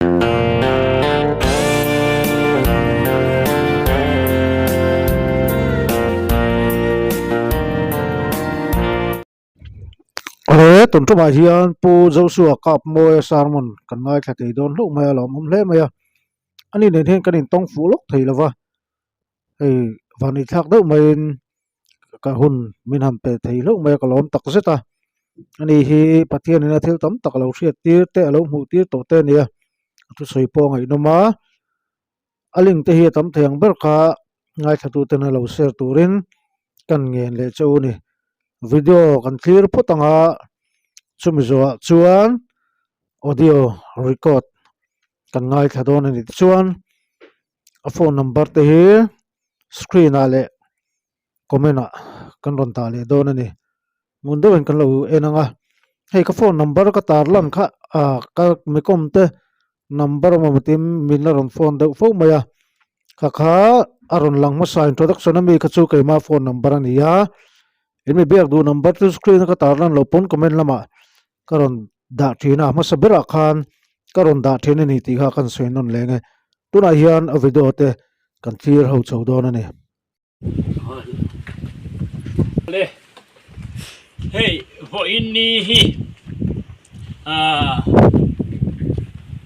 Awle tun tumah hian Pu Joshua Kap Mawia sermon kan ngaithla thei dawn hlauh mai a lo awm hle mai a ani nen hian kan intawng fuh lawk thei lo va hei vanni thlak deuh maiin ka hun min han pe thei hlauh mai a ka lawm tak zet a ani hi Pathian in a thil tam tak a lo hriat tir te a lo hmuh tir tawh te a ni a a thusawi pawh a ngaihnawm a. A link te hi a tam thei ang ber kha ngaithla tuten a lo share turin kan ngen leh che u ni. Video kan thlir phawt ang a, chumi zawhah chuan audio record kan ngaithla dawn a ni. Tichuan a phone number te hi screen ah leh comment ah kan rawn dah leh dawn a ni ngun deuhin kan lo en ang a hei ka phone number ka tar lan kha ah ka mi kawm te number awm ang tin min la rawn phone deuh fo mai a kha kha a rawn lang hmasa introduction ami kha chu keima phone number a ni a in mi biak duh number chu screen a ka tar lan loh pawn comment lamah ka rawn dah thin a hmasa berah khan ka rawn dah thin a ni tih kha kan sawi nawn leng e tunah hian a video te kan thlir ho chho dawn a ni. Le hei vawiin ni hi ah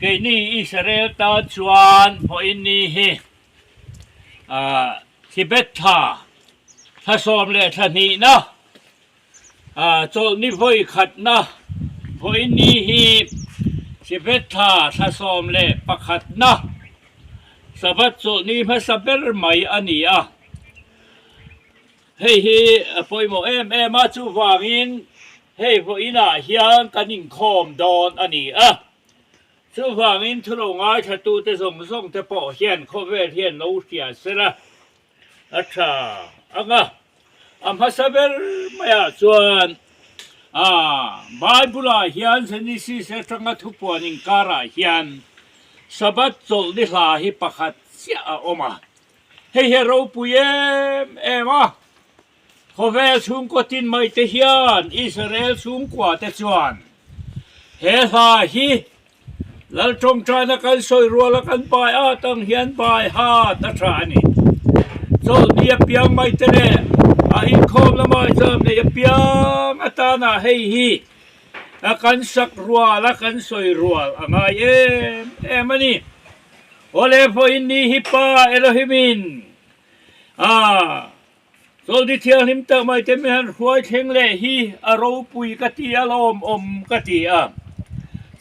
keini Israel tan chuan vawiin ni hi ah Tibet thla thla sawm leh thla hnihna ah chawlhni vawi khatna vawiin ni hi Tibet thla thla sawm leh pakhatna. Sabbath chawlhni hmasa ber mai a ni a, hei hi a pawimawh em em a, chuvangin hei vawiinah hian kan inkhawm dawn a ni a, chuvangin thu lo ngaithlatute zawng zawng te pawh hian khawvel hian lo hria sela a tha ang a. A hmasa ber maiah chuan a Bible-ah hian Genesis atanga thupuan inkarah hian Sabbath chawlhni hla hi pakhat chiah a awm a. Hei hi a ropui em em a. Khawvel chhungkaw tin mai te hian Israel chhungkua te chuan he hla hi Lal tawngtaina kan sawi ruala kan bai at ang hian bai hat a tha a ni. Chawlhni apiang mai te leh a inkhawm lamah chuan nei apiang atana hei hi a kan sak rual a kan sawi rual a ngai em em a ni. Awle vawiin ni hi Pa Elohimin a Chawlhni thianghlim tak mai te mi han hruai thleng leh hi a ropui ka ti a, lawmawm ka ti a.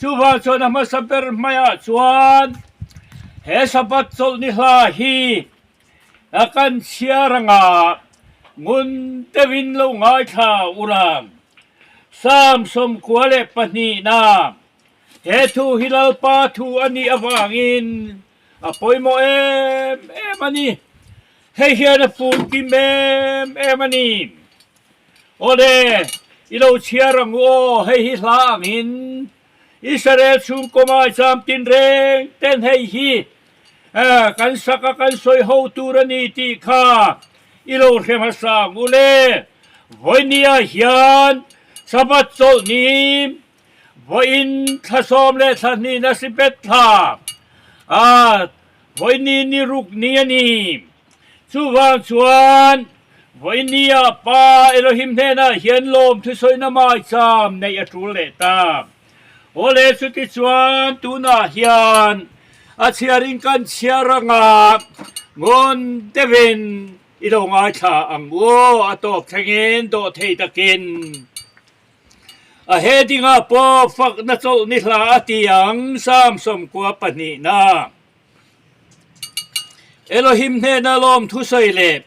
Chuvang chuan a hmasa ber hmaiah chuan he Sabbath chawlhni hla hi a kan chhiar anga ngun deuhin lo ngaithla ula. Psalm 22 na he thu hi Lalpa thu a nih avangin a pawimawh em em a ni. Hei hian a fun kim em em a ni. Awle, i lo chhiar ang u aw, hei hi hla angin Israel chhungkaw maicham tinreng ten hei hi kan sak a kan sawi ho tur a ni tih kha i lo hre hmasa ang u le. Vawinia hian Sabbath chawlhni vawiin thla sawm leh thla hnihna si bet thla a Vawiini ni ruk ni a ni. Chuvang chuan vawiini ah Pa Elohim hnenah hian lawm thusawina maicham neih a tul leh ta. Awle chuti chuan tunah hian a chhiarin kan chhiar anga ngawn deuhin i lo ngaithla ang u, a tawp thlengin dawhthei takin. A heading ah pawh fakna chawlhni hla a ti ang, Psalm 92 na. Elohim hnena lawm thusawi leh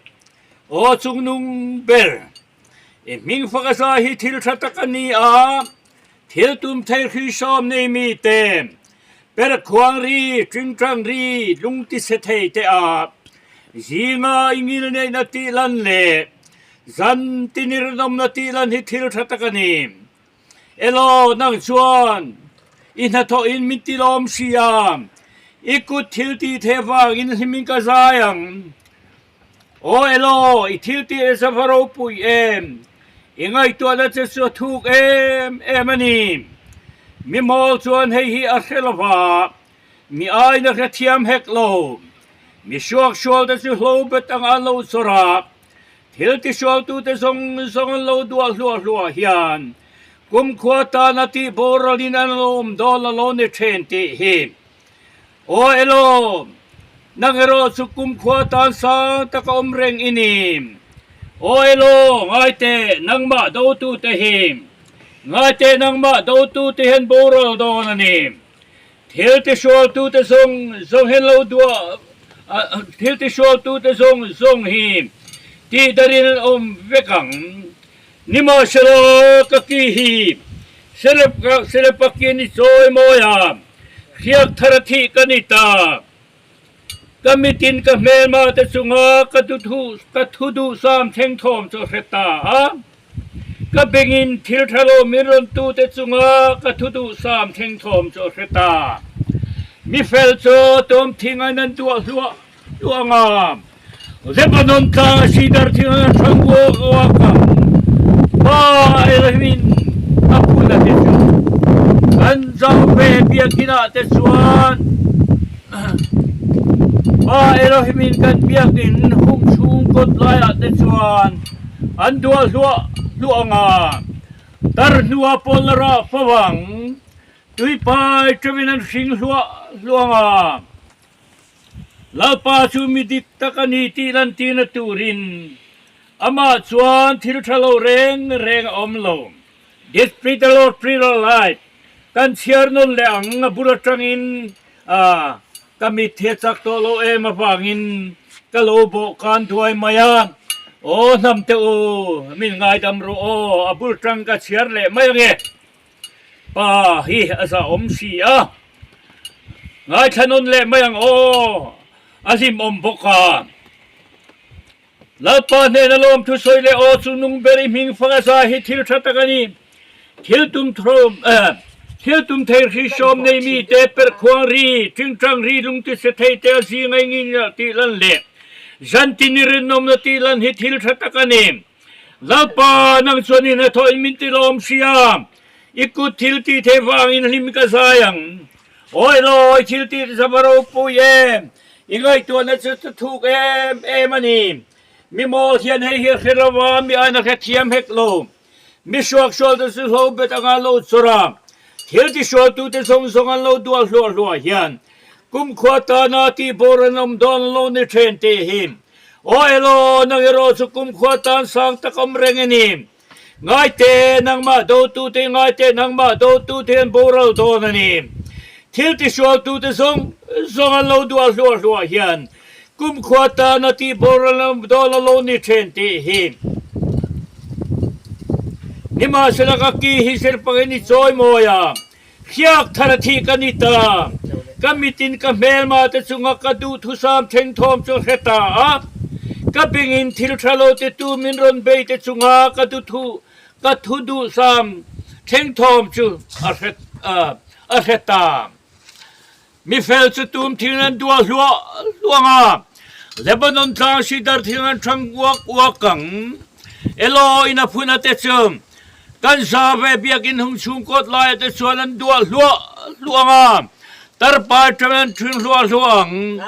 Aw chungnung ber, i hming fak a za hi thil tha tak a ni a, thil tum thei hrisawm nei mite, per khuang ri, tingtang ri, lung ti chhe thei te ah zinga i ngilneihna tih lan leh Zan tinirnawmna tih lan hi thil tha tak a ni. Elaw, nang chuan i hnathawhin min ti lawm si a, i kut thil tih theh vangin hlimin ka zai ang. Aw elaw, i thil tih leh sava ropui em, i ngaihtuahna che chu a thuk em em a ni. Mi mawl chuan hei hi a hre lo va. Mi aina hrethiam hek lo. Mi suaksual te chu hlo bet anga an lo chawr a, thil tisualtute zawng zawng an lo duah hluah hluah hian kumkhua tana tih boralin an lo awm dawn a lo ni then tih hi. Aw elaw, nang erawh chu kumkhua tan sang taka awm reng i ni. Aw elaw, ngaite nangmah dotute hi, ngaite nangmah dotute hian boral dawn a ni. Thil tihrualtute zawng zawng hian lo duah thil tihrualtute zawng zawng hi tihdarin an awm vek ang. Nimahsela, ka ki hi Selepakin i chawi mawi a, hriak thar a thih ka ni ta. Ka mitin ka hmelma te chunga ka ka thu duhsam thleng thawm chu a hre ta a. Ka bengin thil tha lo min rawn tu te chunga ka thu duhsam thleng thawm chu a hre ta. Mi fel chu tawm thing a nan duah hluah hluah ang a, Lebanon tlang a sidar thing a nan hrang uak uak ang. Pa Elohim a phun a ti chu kan zau ve biakinn ah te chuan Pa Elohim in kan biakinn hung chhung kawt lai ah te chuan An duah hluah hluah ang a, tar hnua pawl la rah fo ang, tuipai teuhin an hring hluah hluah ang a, Lalpa chu mi dik tak a ni tih lantirna turin amah chuan thil tha lo reng reng a awm lo. This Peter Lord Prayer Life kan chhiar nawn leh ang a bul atangin a ka mit hi a chak tawh lo em avangin ka lo bawh kan duai mai a, aw hnam te u min ngaidam rawh aw a bul tang ka chhiar leh mai ange pa hi a za awm si a ngaithla nawn leh mai ang aw a hlimawm bawk a. Lalpa hnena lawmthu sawi leh aw chu nung ber i hming fang a zai hi thil tha tak a ni. Thil tum thil tum thei hrisawm nei mi te perhkhuang ri, tingtang ri lungti se thei te a zing a ingin tih lan leh zantin i rinawmna tih lan hi thil tha tak a ni. Lalpa nang chuan i hnathawh in min ti lawm sia, i kut thil tih theih vangin hlim ka zai ang. Awi lawi thil tih zam a ropui em! I ngaihtuahna chu chu thuk em em a ni. Mi mawl hian hei hi a hre lo a, mi aiin a hrethiam hek lo. Mi suaksualte chu hlo bet anga an lo chawr a, thil tisualtute zawng zawng an lo duah hluah hluah hian kumkhua tana tihbawr an awm dawn lo ni then tih hi. Aw elaw, nang erawh chu kumkhua tan sang tak awm reng i ni. Ngaite, nangmah dotute, ngaite, nangmah dotute an boral dawn a ni. Thil tisualtute zawng zawng an lo duah hluah hluah hian kumkhua tana tih boral dawn a lo ni then tih hi. Nimahsela ka ki hi zirpangin i chawi mawi a, hriak thar a thih ka ni ta. Ka mitin ka hmelma te chunga ka duhthusam thleng thawm chu a hre ta a, ka bengin thil tha lo te tu min rawn bei te chunga ka duhthu ka thu duhsam thleng thawm chu a hre a hre ta. Mi fel chu tum thing an duah hluah hluang a, Lebanon tlang sidar thing an thang uak uak ang. Elaw in a phun a te chu kan za ve biakinn hung chhung kawt lai a te chuan an duah hluah hluang a, tarpai ṭang an ṭhing hluah hluah ang,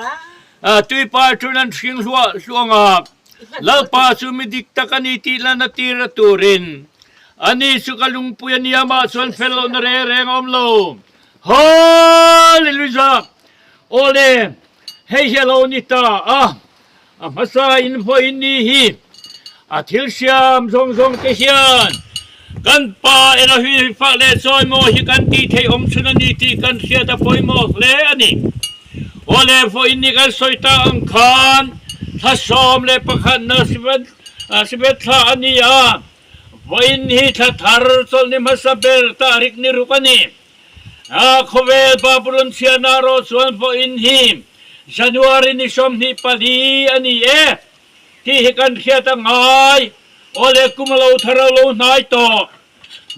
tuipai ṭang an ṭhing hluah hluang a, Lalpa chu mi dik tak a ni tih lan a tir a turin ani chu ka lungpui a nia mah chuan fel lohna reng reng a awm lo. Hallelujah! Awle, hei hi a lo ni ta a, a hmasa in vawiin ni hi a thil siam zawng zawng te hian kan Pa Elohim fah leh chawimaw hi kan tih theih awm chhun a ni tih kan hriat a pawimawh hle a ni. Awle, vawiin ni kan sawi ta ang khan thla 11 na Sibet thla a ni a, Vawiin hi thla thar chawlhni hmasa ber tahrik ni ruk a ni. A khawvel Babulon chhiarna rawh chuan vawiin hi January ni 24 a ni e tih hi kan hriat a ngai. Awle kum a lo thar a lo hnai tawh.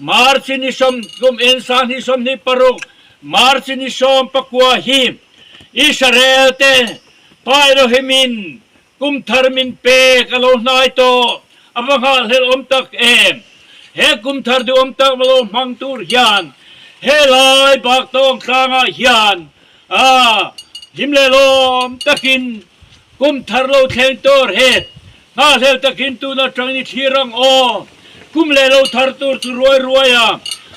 March ni sawm kum en sang ni 26 March ni 19 hi Israel te Pa Elohim in Kum thar min pek a lo hnai tawh, a va nghahhlelh awm tak em? He kum thar duhawm tak va lo hmang tur hian helai Baktawng tlangah hian. A hlim leh lawm takin kum thar lo thleng tur hi nghahhlel takin tun atangin i thlir ang aw. Kum leh lo thar tur chu ruai ruai a,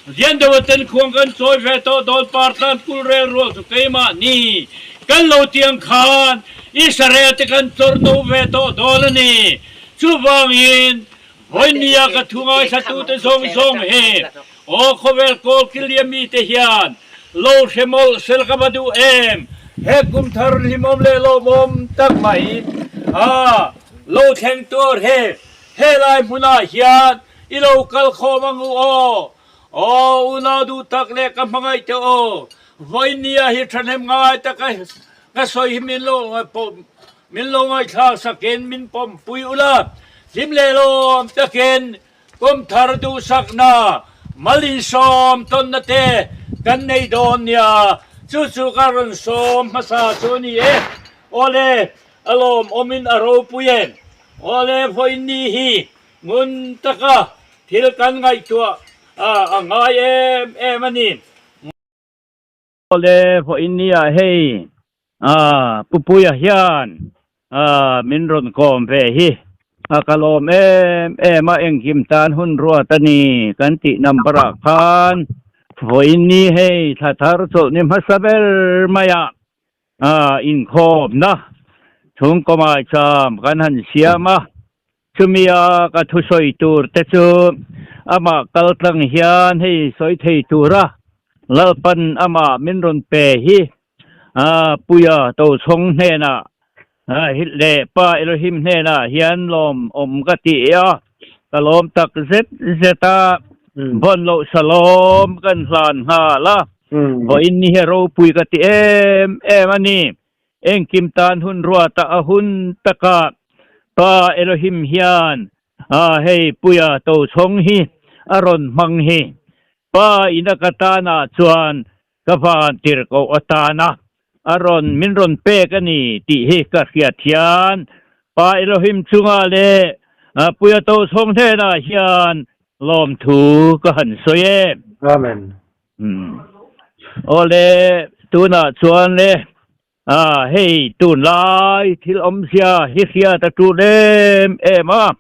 Lian deuha ten khuang kan chawi ve tawh dawn partlan kul rel rual chu keimah ni kan lo tiang khan Israel te kan chawrh no ve tawh dawn a ni. Chuvangin Vawinia ka thu ngaithlatute zawng zawng hi aw khawvel kawl kilia mite hian lo hre mawlh sel ka va duh em? He kum thar hlimawm leh lawmawm tak mai a lo thleng tur hi helai hmunah hian i lo kal khawm ang u aw. Aw unau duh tak leh ka hmangaih teh aw, Vawinia hi thahnem ngai taka ka sawi hi min lo Min lo ngaihthlak sakin min pawmpui ula, hlim leh lawm takin kum thar duhsakna mal insawm tawnna te kan nei dawn nia, chu chu ka rawn sawm hmasa chu a ni e. Awle, a lawmawmin a ropui e. Awle, vawiin hi ngun taka thil kan ngaihtuah a ngai em em a ni. Awle vawiin nia hei Pu Puia hian min rawn kawm ve hi a ka lawm em em a, engkim tan hun ruat a ni kan tih number ah khan vawiin ni hei thla thar chawlh ni hmasa ber mai ah inkhawmna chhungkaw maicham kan han siam a. Chumia ka thusawi tur te chu amah kal tlang hian hei sawi thei tura Lalpan amah min rawn pe hi Puia Tochhawng hnenah leh Pa Elohim hnenah hian lawm awm ka ti a, ka lawm tak zet zet a, vawn loh salawm kan hlan nghal a, vawiin ni hi ropui ka ti em em a ni. Engkim tan hun ruata a hun taka Pa Elohim hian a hei Puia Tochhawng hi a rawn hmang hi Pa ina ka tanah chuan ka van tirhkoh atana a rawn min rawn pek a ni tih hi ka hriat hian Pa Elohim chungah leh Puia Tochhawng hnenah hian lawmthu ka han sawi e. Amen. Awle, tunah chuan le, hei tunlai thil awmzia hi hriat a tul em em a,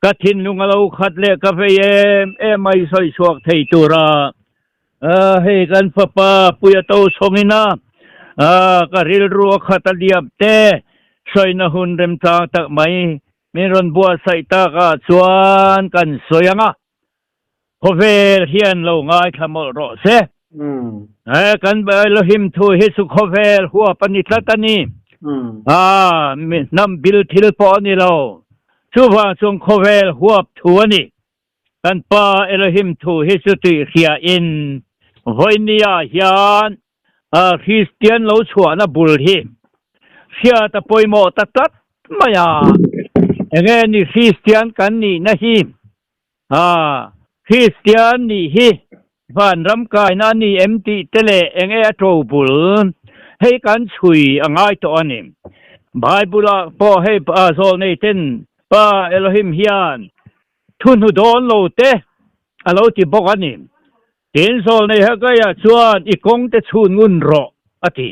ka thinlung a lo khat leh ka vei em em mai sawi chhuak thei tura hei kan fapa Puia to chhawngin a, ka rilru a khat a liam te sawina hun remchang tak mai min rawn buatsaih takah chuan kan sawi ang a. Khawvel hian lo ngaithla mawlh rawh se. He kan Elohim thu hi chu khawvel huap a ni tlat a ni. Hnam bil thil pawh a ni lo. Chuvang chuan khawvel huap thu a ni. Kan Pa Elohim thu hi chu tih hriain vawinia hian Kristian lo chhuahna bul hi hriat a pawimawh ta tlat mai a. Enge ni Kristian kan nihna hi? A, Kristian nih hi vanram kaina a ni em tih te leh eng nge a to bul? Hei kan chhui a ngai tawh a ni. Bible-ah pawh hei zawl nei ten Pa Elohim hian thu hnu dawn lo te a lo ti bawk a ni. Tin zawl nei Haggai-ah chuan i kawng te chhun ngun rawh a ti.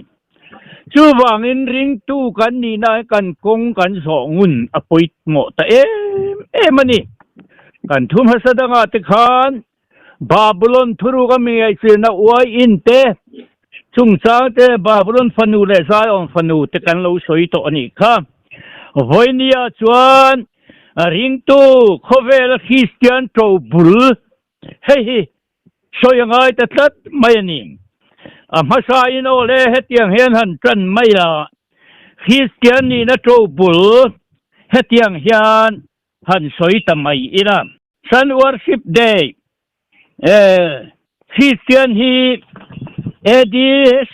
Chuvangin ringtu kan nihna hi kan kawng kan zawh ngun a pawimawh ta em em a ni. Kan thu hmasa dangah te khan Babulon thuruk a mi ngaihchirna uai in te chungchang te Babulon fanu leh Zion fanu te kan lo sawi tawh a nih kha. Vawinia chuan ringtu khawvela Kristian ṭobul Hei hi sawi a ngai ta tlat mai a ni. A hmasain aw le hetiang hian han ṭan mai a, Kristian nihna ṭo bul hetiang hian han sawi ta mai ila. Sun Worship Day, Kristian hi AD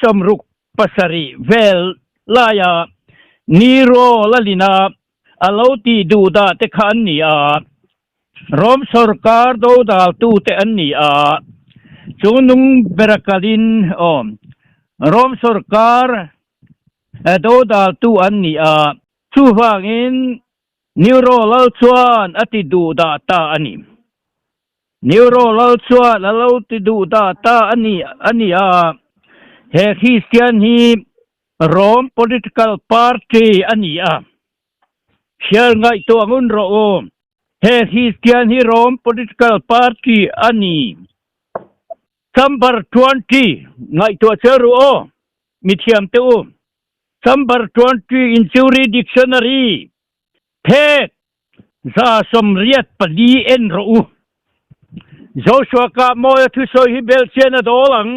67 vel laia Nero lalina a lo tih duh dah te kha an ni a. Rom sorkar dodaltute an ni a, chungnung bera kalin awm Rom sorkar dodaltu an ni a, chuvangin Nero lal chuan a ti duh dah ta a ni. Nero lal chuan a lo ti duh dah ta a ni a ni a. He Kristian hi Rome political party a ni a. Hrial ngaihtuah ngun rawh u. He Kristian hi Rome political party a ni. Chamber 20 ngaihtuah chel ru aw, mithiam te u. Chamber 20 Inquiry Dictionary phek 184 en rawh u. Joshua Kahmawia thusawi hi belhchian a dawl ang.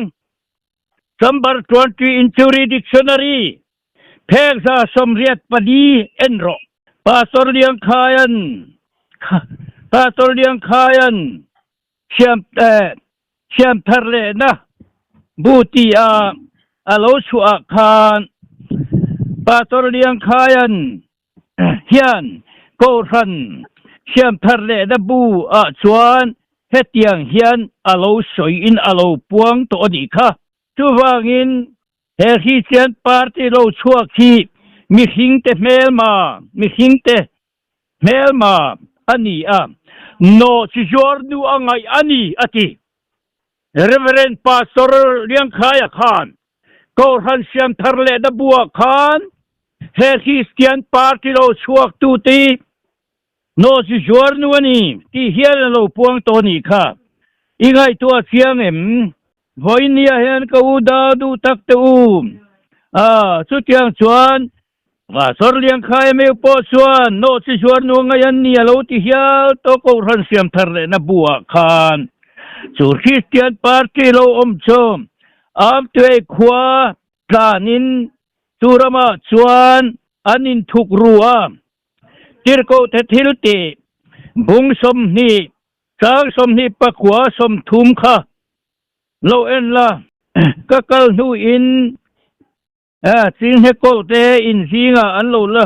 Chamber 20 Inquiry Dictionary phek 184 en rawh. Pastor Liangkhaian Pastor Liangkhaian Siam siam thar lehna bu tia a lo chhuah ah khan Pastor Liangkhaian hian Kohhran siam thar lehna bu ah chuan hetiang hian a lo sawi in a lo puang tawh a nih kha. Chuvangin he Christian party lo chhuak hi mihringte hmelma, mihringte Hmelma a ni a, nawh chi zuar nu a ngaih a ni, a ti. Reverend Pastor Liangkhaia khan Kohhran Siamthar lehna buah khan he Kristian party lo chhuak tute hi nawh chi zuar nu a ni tih hian a lo puang tawh a nih kha. I ngaihtuah chiang em? Vawinia hian ka u dau duh tak te u. A, chutiang chuan Pastor Liangkhaia meu pawh chuan nawh chi zuar nu ngai an ni a lo ti hial tawh Kohhran siam thar lehna buah khan chu Kristian party lo awm chu Amtuei khua tlanin chu ramah chuan an inthuk ru a, Tirhkohte thil tih bung 20 chang 29 30 kha lo en la, ka kal hnuin Chinghe kawlh te in zingah an lo la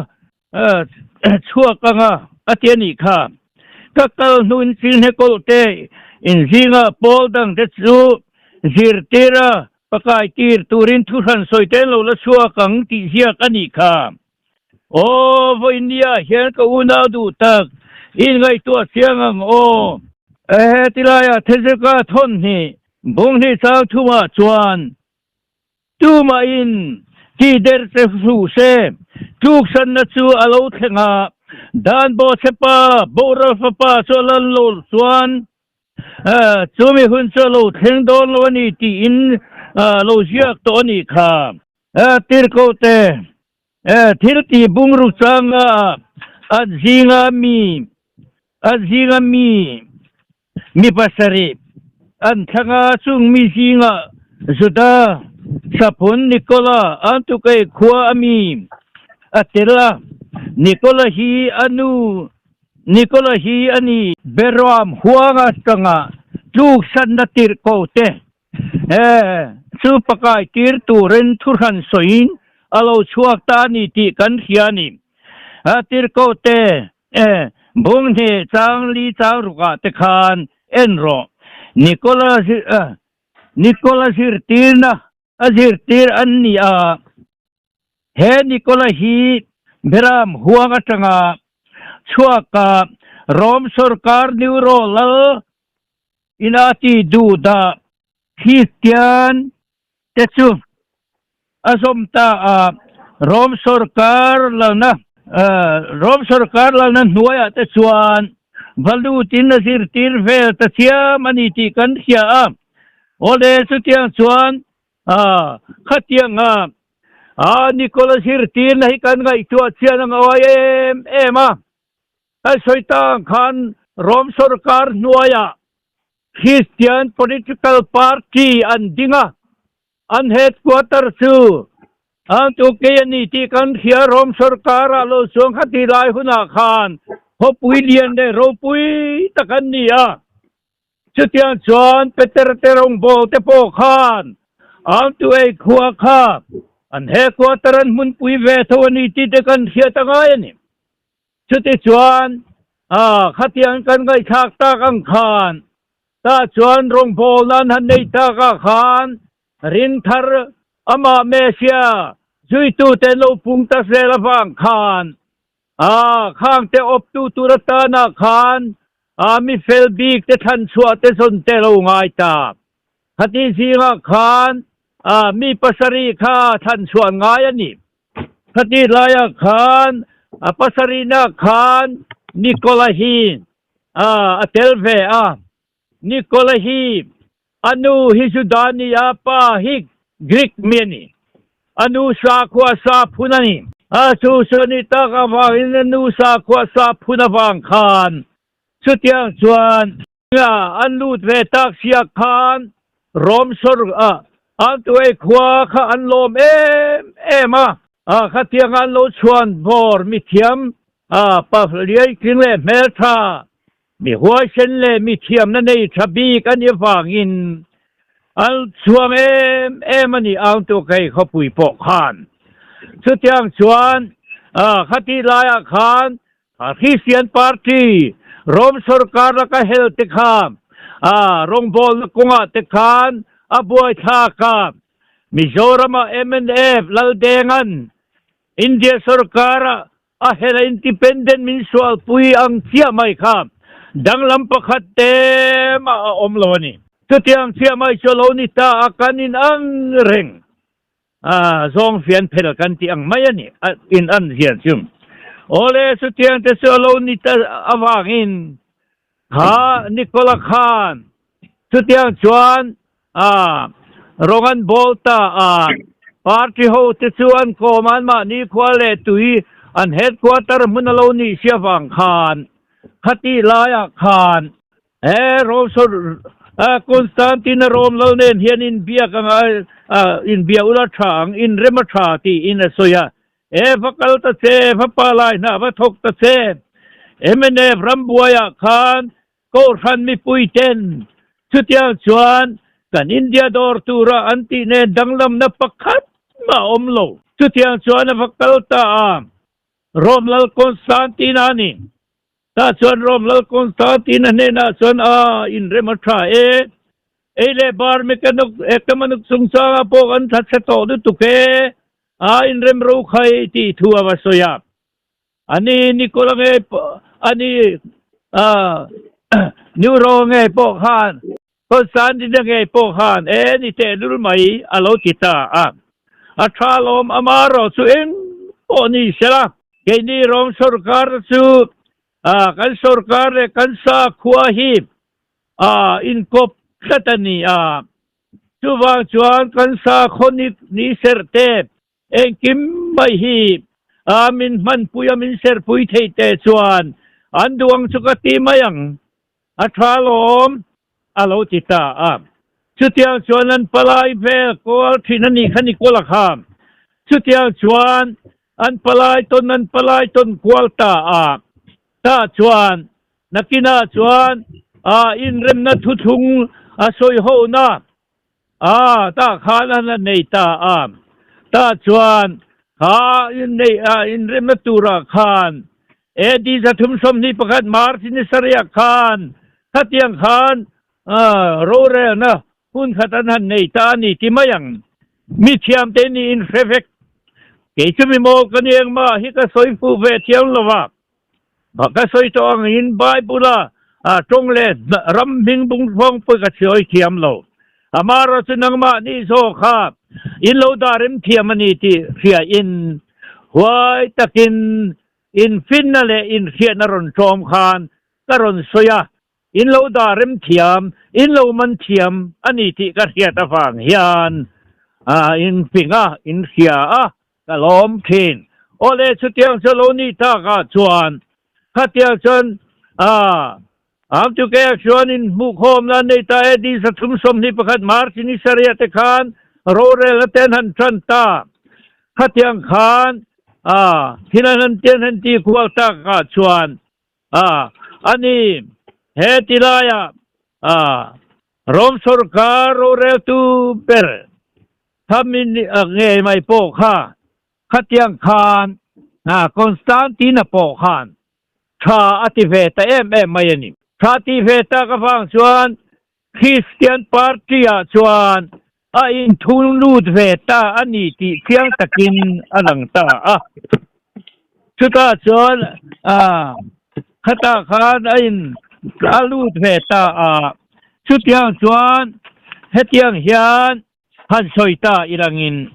chhuak ang a, a ti a nih kha. Ka kal hnuin Chinghe kawlh te in zingah pawl dang te chu zirtir a, pakai tir turin thu hran sawi te an lo la chhuak ang tih ziak a nih kha. Aw, vawinia hian ka unau duh tak, in ngaihtuah chiang ang aw. Hetilaia Thezeka thawn hnih, bung hnih chang thumah chuan Tumahin ti der che hruh se, tluksanna chu a lo thleng a, Dan bawhchhepa boral fapa chu a lan lo chuan chumi hun chu a lo thleng dawn lo a ni tiin lo ziak tawh a nih kha. Tirhkohte thil tih bungruk changa an zinga mi an zinga mi Mi pasarih an thlang a, chung mi zingah Juda saphun Nikola Antukei khua a mi a tel a. Nikola hi a nu Nikola hi a ni. Beroam huang atanga tluksanna tirh ko te chu pakai tir turin thuhran sawiin a lo chhuak ta a ni tih kan hria a ni. A tirh ko te E, bung hnih chang li chang rukah te khan en rawh. Nikola Nikola zirtirna a zirtir an ni a. He Nikola hi Beram huang atanga chhuaka Rome sorkar Nero lal ina ti duh dah Kristian te chu a zawm ta a, Rom sorkar lalna Rom sorkar lalna hnuaiah te chuan va lutin a zirtir vel ta chiam a ni tih kan hria a. Awle chutiang chuan khatianga Nikola zirtirna hi kan ngaihtuah chian ang a uai em em a. Kan sawi ta ang khan Rom sorkar hnuaiah Christian political party an ding a, an headquarter chu an tukei a ni tih kan hria. Rom sorkar ah lo chuang kha ti lai hunah khan khawpui lian leh ropui tak an ni a. Chutiang chuan Peter te rawngbâwl te pawh khan an tu ei khua kha an headquarter an hmunpui ve tho a ni tih te kan hriat a ngai a ni. Chutichuan, khatiang kan ngaihthlak tak ang khan, tah chuan rawngbâwl nan han nei takah khan ring thar amah Messia zuitute an lo pung ta zel avang khan, khangte awptu tur atanah khan mi fel bik te thlan chhuah te zawn te lo ngai ta. Khati zingah khan. ah mi pasarih kha thlan chhuah ngai a ni. Khatih laiah khan a pasarihna khan Nikola hi a tel ve a. Nikola hi a nu hi Juda a ni a, pa hi Greek mi a ni. A nu sakhua sa phun a ni. A chu chu a nih tak avangin a nu sakhua sa phun avang khan chutiang chuan An lut ve tak sia khan Rom sawr ah an tuei khua kha an lawm em em a, khatiang an lo chhuan bawr mithiam pa liai tling leh hmeltha mi huaisen leh mithiamna nei tha bik a nih avangin an chhuang em em a ni ang tu kei khawpui pawh khan. Chutiang chuan khatih laiah khan A Christian Party Rome sorkar laka hel te kha a rawngbawlna kawngah te khan a buaithlak a. Mizoram-ah mnf Laldenga'n India sorkar-ah a hel a independent min sualpui ang chiah mai kha danglam pakhat te mah a awm lo a ni. Chutiang chiah mai chu a lo ni ta a, kan inang reng. A zawng fian phel kan tih ang mai a ni, a in an zian chu. Awle, chutiang te chu a lo ni ta avangin kha Nicola khan chutiang chuan a rawng an bawl ta a, party ho te chu an kawm a, anmahni khua leh tui an headquarter hmun a lo nih si avang khan khatih laiah khan He Rome sawr Constantine-a Rome lal nen hian inbiak anga inbia ula tha ang, inrem a tha tiin a sawi a. E va kal ta che, va pa lai hna va thawk ta che. Mnf rambuaiah khan Kohhran mipui ten chutiang chuan kan India dawr tura an tih nen danglamna pakhat mah a awm lo. Chutiang chuan a va kal ta a, Rome lal Constantine-a a ni. Tah chuan Rom lal Constantine-a hnenah chuan, A, inrem a tha e. Ei leh bar mekanuk ekamanuk chungchangah pawh kan tha chhe tawh lutuk e. A, inrem ro khai tih thu a va sawi a. Ani Nikola ngei pawh, ani Nero ngei pawh khan, Constantine-a ngei pawh khan, E, ni tehlul mai a lo ti ta a. A tha lawm amarawh chu eng pawh ni sela. Keini Rom sorkar chu kan sorkar leh kan sakhua hi inkawp tlat a ni a. Chuvang chuan kan sakhaw ni serh te engkim mai hi min hmanpui a min serhpui thei te chuan an duh ang chu ka ti mai ang. A tha lawm a lo ti ta a. Chutiang chuan an palai vel kual thin a nih kha Nikola kha. Chutiang chuan an palai tawn an palai tawn kual ta a. Tah chuan nakinah chuan a inremna thuthlung a sawi hona a tah khan an a nei ta a. Tah chuan kha inneih a inremna turah khan AD 321 March ni sarih khan khatiang khan rorelna hun khat an han nei ta a ni ti mai ang. Mi thiamte niin hre vek. Kei chu mi mawl ka ni engmah hi ka sawi fuh ve thiam lo va. Ka sawi tawh angin Bible-a tawng leh ram hming bung thawng pawh ka sawi thiam lo. Amaherawh chu nangmah ni zawk kha in lo dah rem thiam a ni tih hriain huai takin infinna leh inhriatna rawn tlawm khan ka rawn sawi a, in lo dah rem thiam, in lo man thiam a ni tih ka hriat avang hian in fing a, in hria a, ka lawm thin. Awle, chutiang chu lo nih takah chuan khatiang chuan Amtukeah chuan in hmuhkhawmna an nei ta e, di 321 March ni sarih te khan rorelna te an han tan ta. Khatiang khan thil an han ti an han ti kual takah chuan a ni he ti laiah Rom sorkar roreltu ber thamin ngei mai pawh kha khatiang khan Constantine-a pawh khan Tha a ti ve ta em em mai a ni. Tha ti ve tak avang chuan Christian Party-ah chuan a inthung lut ve ta a ni tih chiang takin a lang ta a. Chutah chuan khatah khan a in a lut ve ta a. Chutiang chuan hetiang hian. Han sawi ta ilangin.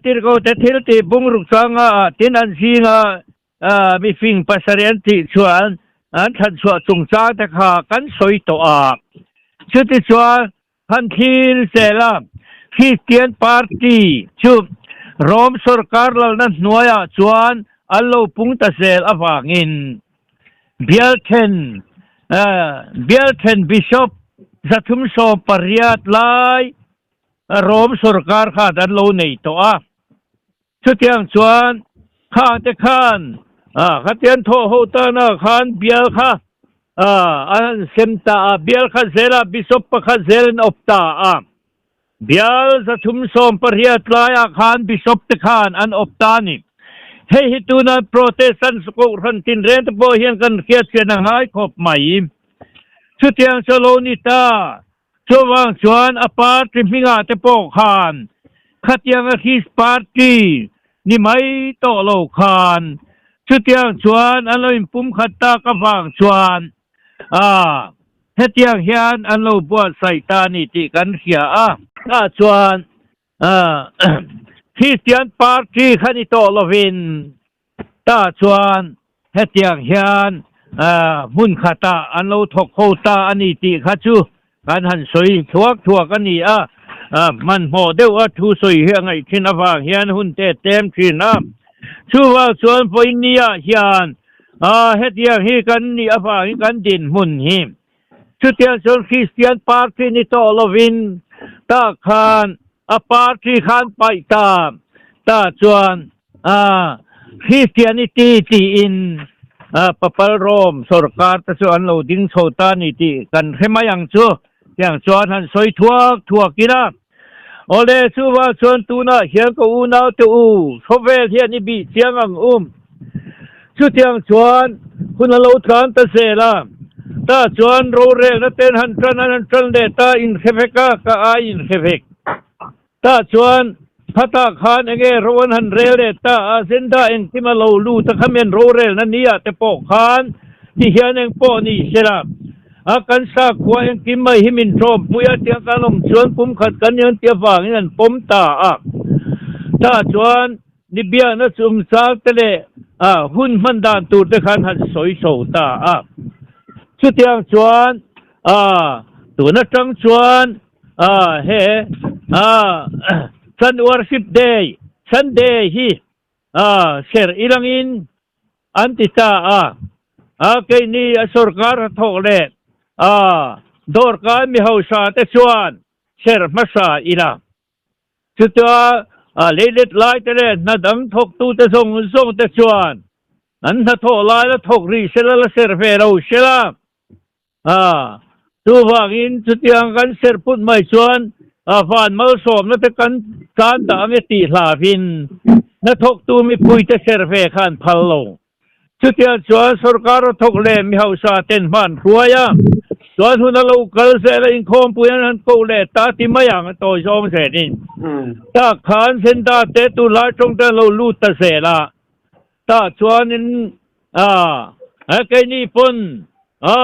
Tirhkohte thil tih bungruk changa ah tin an zinga mifing pasarih an tih chuan an thlan chhuah chungchang te kha kan sawi tawh a. Chutichuan han thlir zel a, Kristian Party chu Rome sorkar lalna hnuaiah chuan an lo pung ta zel avangin Bialthen Bialthen Bishop 318 lai Rome sorkar khan an lo nei tawh a. Chutiang chuan khangte khan khatian thawh ho tana khan bial kha an han sem ta a, bial kha zela bishop pakhat zel an awp ta a. Bial 318 laiah khan bishop te khan an awp ta a ni. Hei hi tuna Protestant kohhran tinreng te pawh hian kan hriatchian a ngai khawp mai. Chutiang chu a lo ni ta. Chuvang chuan a party hmingah te pawh khan khatianga his party ni mai tawh lo khan chutiang chuan an lo inpumkhat tak avang chuan a hetiang hian an lo buatsaih ta a ni tih kan hria a. Tah chuan Christian party kha ni tawh lovin Tah chuan hetiang hian hmun khatah an lo thawk ho ta a ni tih kha chu kan han sawi thuak thuak a ni a, hmanhmawh deuh a thu sawi hi a ngaih thin avang hian hun te tlem thin a. Chuvang chuan vawinia hian hetiang hi kan nih avangin kan dinhmun hi chutiang chuan Kristian party ni tawh lovin tah khan a party khan paih ta tah chuan A Christianity tiin Papal Rome sorkar te chu an lo ding chho ta ni tih kan hre mai ang chu. Tiang chuan han sawi thuak thuak ila. Awle, chuvang chuan tunah hian ka unau te u, khawvel hian i bih chiang ang um. Chutiang chuan hun a lo tlan ta zel a. Tah chuan rorelna ten han tan an han tan leh ta inhre vek a, ka ai inhre vek. Tah chuan phatah khan enge ro an han rel leh ta a, Zenda engkim a lo lut a, khami an rorelna nia te pawh khan ti hian eng pawh ni sela, a kan sakhua engkim mai hi min tlawmpui a tiang kan awm chuan kum khat kan ni an ti avangin an pawm ta a. Tah chuan ni biakna chungchang te leh hun hman dan tur te khan han sawi chho ta a. Chutiang chuan tun atang chuan Ah he ah Sun Worship Day, Sunday hi ah ser ilangin an ti ta a. Ah keini a sorkar hnathawk leh ah dawrkai mi hausa te chuan ser hmasa ila. Chutia ah leilet lai te leh hna dang thawktute zawng zawng te chuan an hnathawh lai la thawk rih sela la ser ve lo sela. A, chuvangin chutiang kan serh put mai chuan a van malsawmna te kan tan dah ange tih hlauhin hnathawktu mipuite serh ve kha an phal lo. Chutiang chuan sorkar a thawk leh mi hausa ten hma an hruai a, chuan hun a lo kal zel a inkhawmpui an han koh leh ta ti mai ang a tawi zawng zelin. Tah khan Zenda te tunlai tawng te an lo lut ta zel a. Tah chuanin a keini pawn a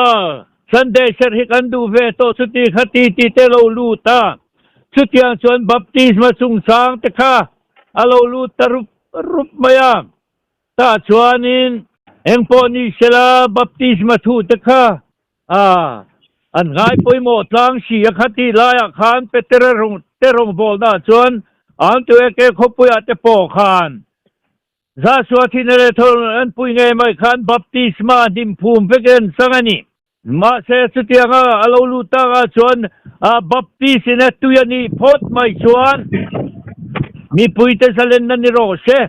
Sunday serh hi kan duh ve tawh chuti kha ti ti te lo lut a, chutiang chuan baptisma chungchang te kha a lo lut ta rup rup mai a. Tah chuanin engpawh ni sela baptisma thu te kha a an ngai pawimawh tlang si a kha tih laiah khan Petera te rawngbawlnaah chuan Antueke khawpuiah te pawh khan Zasua thina leh thawlh an pui ngei mai khan baptisma hnim phum vek en chang a ni. Mahse chutianga a lo lut takah chuan baptist in a tui a nih phawt mai chuan mipuite zalenna ni rawh se.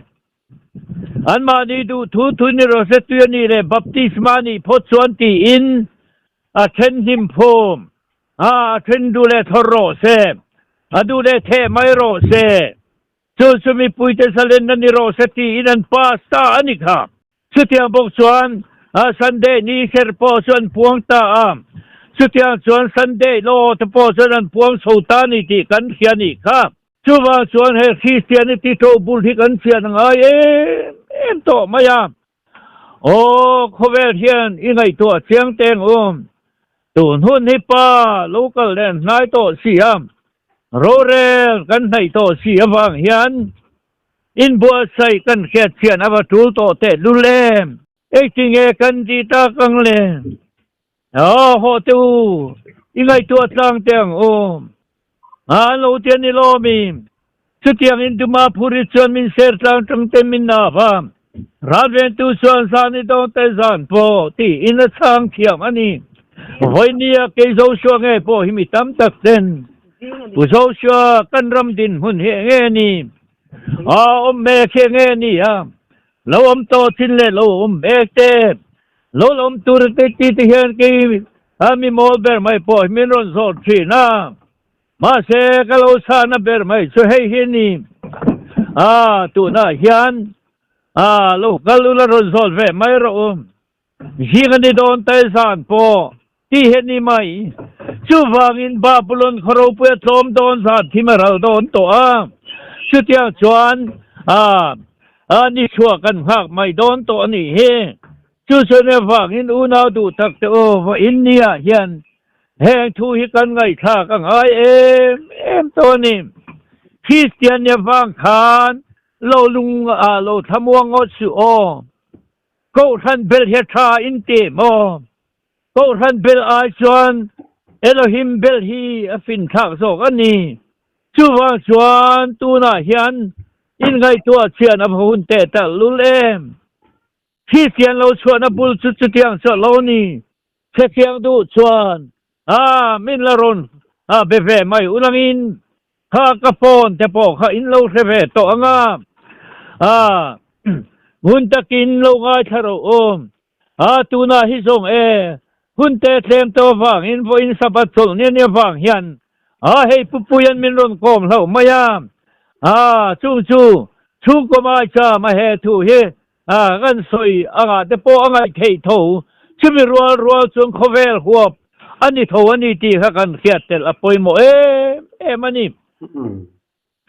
Anmahni duh thu thu ni rawh se tui a nih leh baptisma a nih phawt chuan tiin a then hnim phum a, a then duh leh thawr rawh se, a duh leh theh mai rawh se. Chu chu mipuite zalenna ni rawh se tiin an pass ta a ni kha. Chutiang bawk chuan Sunday ni ser pawh chu an puang ta a, chutiang chuan Sunday law te pawh chuan an puang chho ta a ni tih kan hria a nih kha. Chuvang chuan he Christianity to bul hi kan chian a ngai em em tawh mai a. Aw, khawvel hian i ngaihtuah chiang teng u. Tun hun hi pa lo kal len hnai tawh si a. Rorel kan hnaih tawh si avang hian inbuatsaih kan hriat chian a va tul tawh teh lul em? Engtinge kan tih tak ang le? Aw haw teh u, i ngaihtuah tlang teh ang u. An lo ti a ni lawm i, chutiangin Duma phuri chuan min ser tlang tang te min nap a, ralventu chuan zan i dawng te zan pawh tiin a chhang thiam a ni. Vawinia kei Joshua nge pawh hi mi tam tak ten Pu Joshua kan ram dinhmun hi enge a ni? A awm mek hi enge a ni a? Lo awm tawh chin leh lo awm mek te, lo la awm tur te ti te hian kei a mi mawl ber mai pawh hi min rawn zawt thin a. Mahse ka lo chhahna ber mai chu hei hi a ni. A tunah hian a lo kal ula rawn zawt ve mai rawh u. Zing a ni dawn ta e zan pawh tih hi a ni mai. Chuvangin Babulon khaw ropui a tlawm dawn zan thim a ral dawn tawh a. Chutiang chuan a a ni chhuah kan nghak mai dawn tawh a nih hi. Chu chuan avangin unau duh tak te aw vawiin nia hian heng thu hi kan ngaihthlak a ngai em em tawh a ni. Kristian nia vang khan lo lung a lo thlamuang ngawt suh aw. Kohhran bel hi a tha in ti maw? Kohhran bel ai chuan Elohim bel hi a finthlak zawk a ni. Chuvang chuan tunah hian inngaihtuah chian a va hun teh talh lul em? Kristian lo chhuahna bul chu chutiang chu a lo ni. Hrechiang duh chuan a min la rawn be ve mai ulangin kha ka phone te pawh kha in lo hre ve tawh ang a, a hun takin lo ngaithla rawh u. A tunah hi zawng e, hun te tlem tawh avangin vawiin Sabbath chawlh nia nia vang hian a hei Pupuian min rawn kawm hlauh mai a, a chung chu chhungkaw maicham a he thu hi A kan sawi angah te pawh a ngaih theih tho. Chumi rual rual chuan khawvel huap a ni tho a ni tih kha kan hriat telh a pawimawh em em a ni.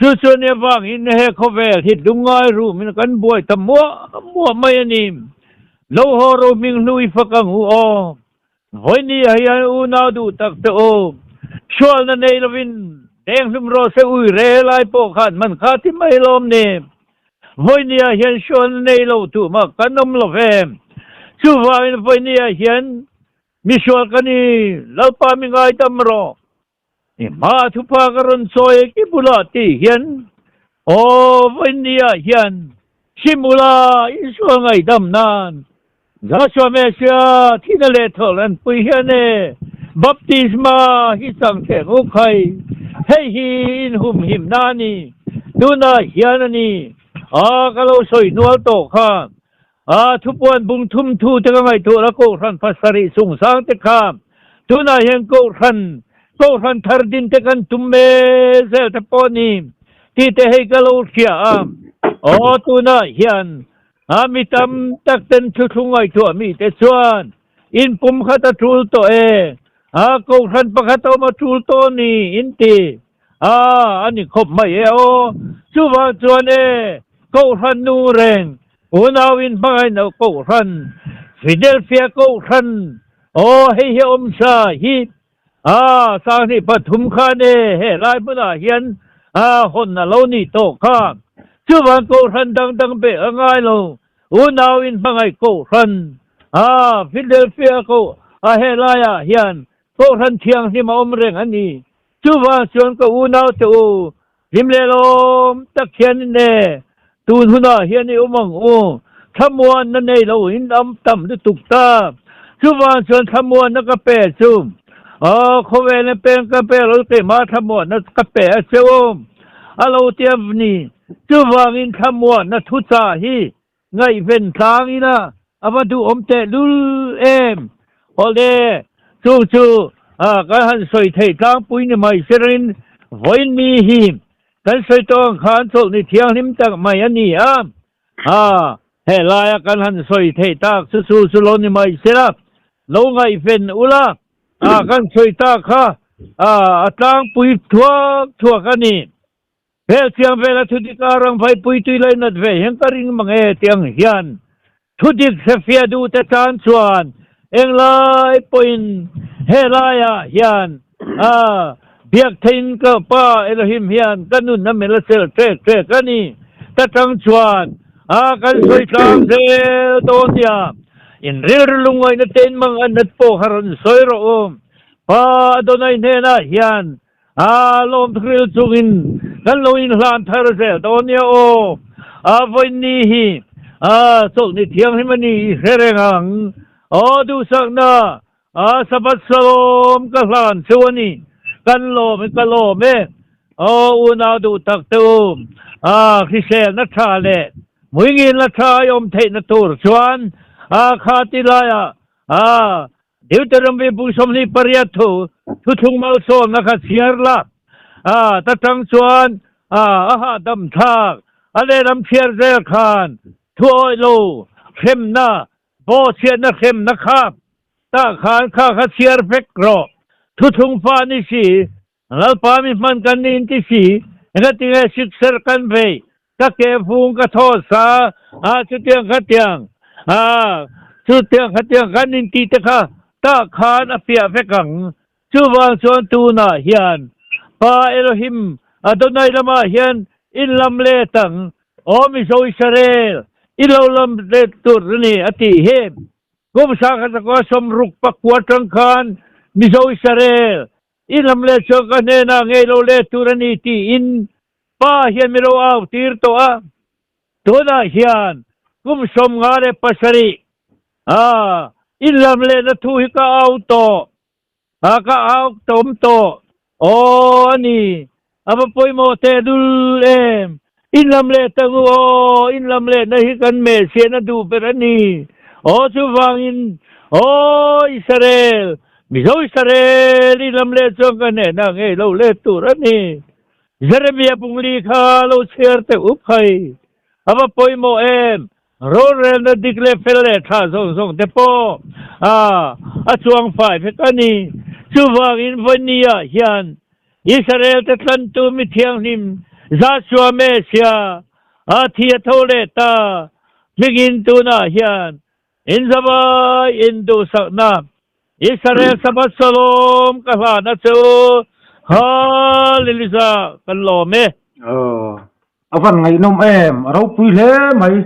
Chu chuan i avangin he khawvel hi lungngai rumin kan buai ta muah muah mai a ni. Lo haw ro hming hnu i fak ang u aw. Vawiini ah hian unau duh tak te u, hrualna nei lovin denghlum rawh se ui re lai pawh khan man kha ti mai lawm ni. Vawiini ah hian hrualna nei lo tuh mah kan awm lo ve. Chuvangin vawiini ah hian misual ka ni, Lalpa mi ngaidam rawh. I hma thupa ka rawn sawi e ki bulah tih hian aw vawinia hian Simula insual ngaihdam nan Joshua Mesia thihna leh thawh an pui hian e baptisma hi chang theng u khai hei hi inhumhim na a ni tunah hian a ni a ka lo sawi hnual tawh kha A thupuan bung thum thu te ka ngaihtuah a, Kohhran pasarih chungchang te kha tunah hian Kohhran, Kohhran thar din te kan tum mek zel te pawh ni tih te hei ka lo hria a. Aw tunah hian a mi tam tak ten thuthlung ngaihtuah mi te chuan in pum khat a tul tawh e, a Kohhran pakhat a awm a tul tawh ni in ti. A, a ni khawp mai e aw. Chuvang chuan e, Kohhran nu reng, unau in hmangaih no Kohhran, Philadelphia Kohhran, aw hei hi awm sa hi, a, sanghnih pathum khan e, he lai hmunah hian a hawn a lo nih tawh kha. Chuvang Kohhran dang dang beh a ngai lo, unau in hmangaih Kohhran, a, Philadelphia Koh, a he laiah hian Kohhran thianghlim a awm reng a ni. Chuvang chuan ka unau te u, hlim leh lawm tak hian in e, tun hunah hian i awm ang u, thlamuanna nei lo in am tam lutuk ta. Chuvang chuan thlamuanna ka pe chu, aw khawvelna peng ka pe lo keimah thlamuanna ka pe a che u, a lo ti a ni. Chuvangin thlamuanna thuchah hi Ngaihven tlang ila a va duhawm tehlul em? Awle, chu chu kan han sawi theih tlangpui ni mai sirin vawiin mi hi kan sawi tawh ang khan chawlhni thianghlim tak mai a ni a. Helaia kan han sawi theih tak chu chu chu lo ni mai sila, lo ngaihven ula kan sawi tak kha a tlangpui thuak thuak a ni. Hel chiang vela thudik a rang vaipui tui lai nat ve hian ka ring mang e ti ang hian thudik hrefiah duh te tan chuan englai pawhin helaiah hian a Biak theiin ka Pa Elohim hian ka nun a mel a sel ṭek ṭek a ni. Ta ṭang chuan a kan sawi tlang zel dawn nia. In rilru lungngaihna te in mang a nat pawh kha rawn sawi rawh u. Pa Adonai hnenah hian a lawmthril chungin kan lo inhlan thar zel dawn nia aw. A vawiin hi a chawlhni thianghlim a ni i hre reng ang. Aw duhsakna A Sabbath sawm ka hlan chu a ni. Kan lawm i ka lawm e. Aw unau duh tak te u, a hriselna tha leh muingilna tha i awm theihna tur chuan a kha ti laiah a Deuteronomy bu 28 thu thuthlung malsawmna kha chhiar la. A ta tang chuan a a hahdam thlak a lehlam chhiar zel khan thuawih lo hremna Bawhchhiatna hremna kha tah khan kha kha chhiar vek rawh. Thuthlung fa ni si, Lalpa mi hman kan ni inti si, engatinge sikser kan vei, ka ke vung ka thaw sa a chutiang khatiang a chutiang khatiang kan inti te kha tah khan a fiah vek ang. Chuvang chuan tunah hian Pa Elohim Adonai lamah hian in lam let ang, Aw Mizo Israel, i lo lam let tur a ni, a tih hi. Kum sangkhat zakua 60 pakua atang khan Mizo Israel, i lam let chuan ka hnenah ngei lo let tur a ni tiin Pa hian mi lo au tir tawh a. Tunah hian kum 57 a in lam lehna thu hi ka au tawh a, ka au tawm tawh. Aw a ni, a va pawimawh teh dul em. In lam leh tang u aw, in lam lehna hi kan mehsiahna duh ber a ni. Aw chuvangin, aw Israel, Mizo Israel, in lam leh chuan ka hnehna ngei lo let tur a ni. Jeremia pungli kha lo chhiar teh up hai. A va pawimawh em! Rorelna dik leh fel leh tha zawng zawng te pawh a a chuang fai vek a ni. Chuvangin vawinia hian Israel te tlantu mi thianghlim Joshua Mesia a thi a tho leh ta hmingin tunah hian Inzavai induhsakna Israel Sabbath Shalom ka hlan a che u. Hallelujah kan lawm e. Aw, a van ngaihnawm em, a ropui hle mai.